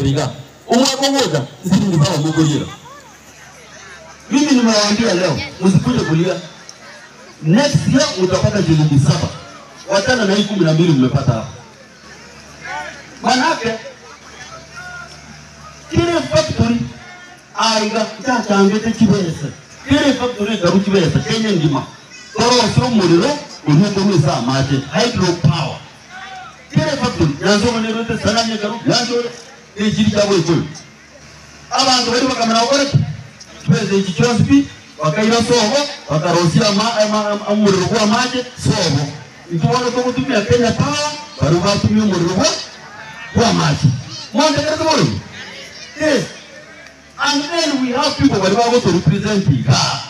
Nkobotebia iga, Omwaka ogocha nsiringi saba mokoriera. Mimi nimewaambia leo, msikuje kulia. Next year mutapata shilingi saba. Wachana na hii 12 mmepata hapa. Manake kera efactory aiga nchachangete chibesa, kera efactory ekarwa chibesa Kenya engima torosie omorero oria okorwa ase amache, hydro power. Kera efactory Nyanza obonerwete Salani ekarwa Nyanza ore nechiri chiabo ikoyo. Abanto baria bakamanya gokora ki? Chibesa echi chionsi pi bakaira sobo, bakarosia omorero bw'amache sobo. Intwe bono togotumia Kenya Power, barabwo batumia omorero bwa bw'amache. Mwantegerete boigo? Yes. And then we have people baria bagoto represent igaa.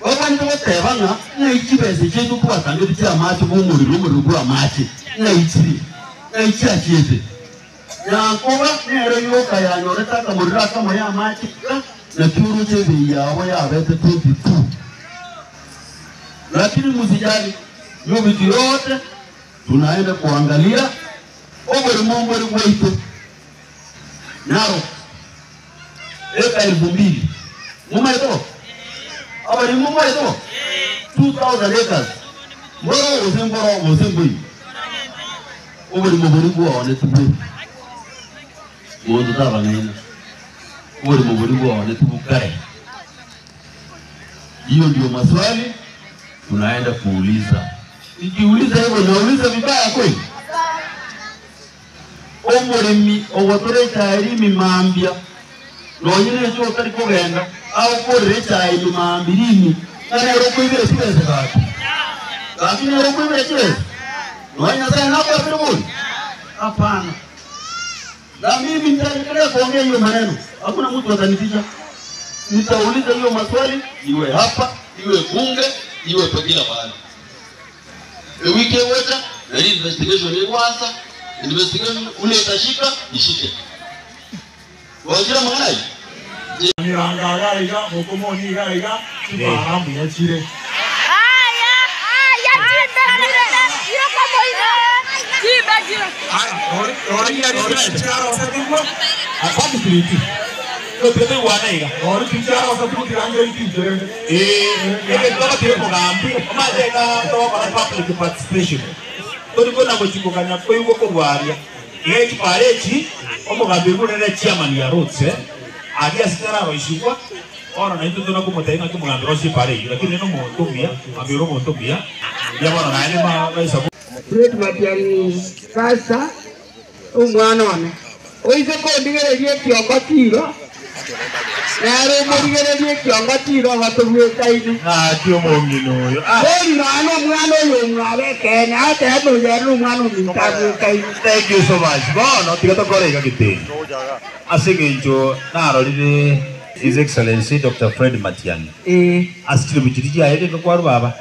Babwenerete goteba ng'a ng'ai chibesa chiaito twatangete chi'amache bw'omorero, omorero bw'amache, ng'ai chire, ng'ai chiachiete. Yakoba nere yoka yanyorete akamorero akamo y'amache iga, naki oroche ebei yabo yabete 22. Lakini msijali, hiyo vitu yote tunaenda kuangalia oborimo mbore bwaito. Narok, eka 2000. Momaete bo? Abaremi momaete bo? 2000 acres. Mboro gose mboro gose mboi? Oborimo boria bwaonetigwe, monto tabang'aina. Oborimo boria bwaonetigwe kare. Hiyo ndio maswali tunaenda kuuliza. Nikiuliza hivyo nauliza vibaya kweli? Omoremi ogotora echae rimi mambia, nonye neche otari kogenda, agokorera echae ime mambia rimi, ng'a nere okoibera chibesa gaki? Gaki nere okoibera chibesa? Nonya Nyasae nakwabere bori? Hapana. Na mimi nitaendelea kuongea hiyo maneno, hakuna mtu atanitisha. Nitauliza hiyo maswali, iwe hapa, iwe bunge, iwe kwa kila mahali. Ewiki egocha, nari investigation egwansa, investigation buna etashika, ishike. Gwanchire amang'ana ayio? Emeranga iga iga, mokomoni iga iga, chipara mbuya chire. Tori kona gochikoganya koigwa korwa aria. Iga echipara echi omogambi oyio buna nere chairman ya roads eh, aria ase tararoisigwa, bono naintwe tona komotebia ng'aki omogambi rosia epara eyio, lakini nere nomonto omuya, omogambi ore omonto omuya, mbuya bono naende maisa. Fred Matiang'i Pastor, omwana one, oise kondigereria ekiongo tiro, nere omorigererie ekiongo tiro obatobwekaine. Ng'aki omong'ina oyo ah. Bori nonya nomwana oyo omwabo ekeene, agoteba buna oyo ere nomwana ominto abwekaine. Thank you so much. Bono tiga tokore iga geteni. Ase eng'encho narorire His Excellency Doctor Fred Matiang'i ase chilifu chiria chiaye rende kwarwa baba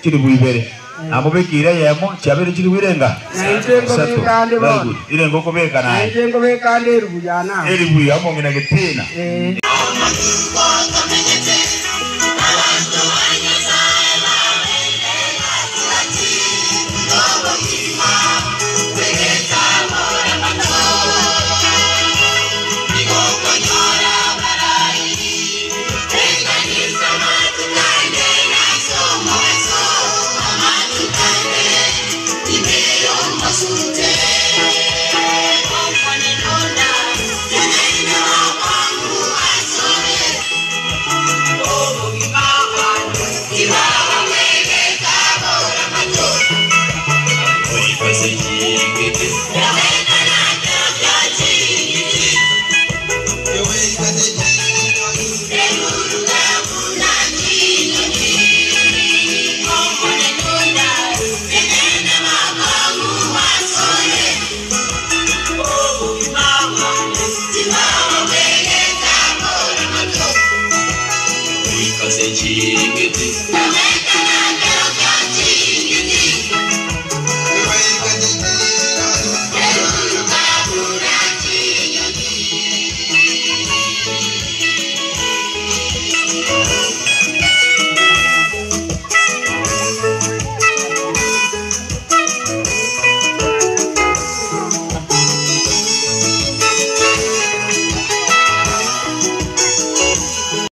chilifu ibere namobekeire eyemo chiabeire chilifu irenga Nainche isato. nkobeka ande Very bono. good. Irenga okobeka naye Nainche nkobeka ande eribu yane amo. eribu ya omong'ina getina. Ee.